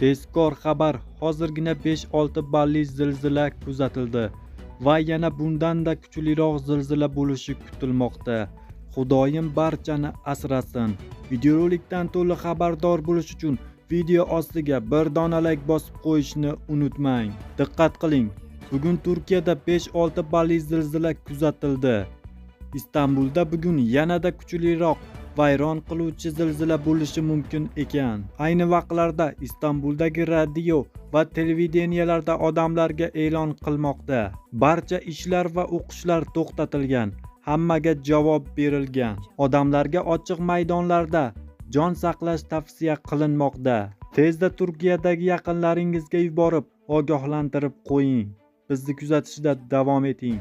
Tezkor xabar: hozirgina 5-6 balli zilzila kuzatildi va yana bundan-da kuchliroq zilzila bo'lishi kutilmoqda. Xudoyim barchani asrasin. Videorolikdan to'liq xabardor bo'lish uchun video ostiga bir dona layk bosib qo'yishni unutmang. Diqqat qiling. Bugun Turkiyada 5-6 balli zilzila kuzatildi. Istanbulda bugun yanada kuchliroq vayron qiluvchi zilzila bo'lishi mumkin ekan. Ayni vaqtlarda Istanbuldagi radio va televideniyalarda odamlarga e'lon qilmoqda. Barcha ishlar va o'qishlar to'xtatilgan. Hammaga javob berilgan. Odamlarga ochiq maydonlarda jon saqlash tavsiya qilinmoqda. Tezda Turkiyadagi yaqinlaringizga yuborib, ogohlantirib qo'ying. Bizni kuzatishda davom eting.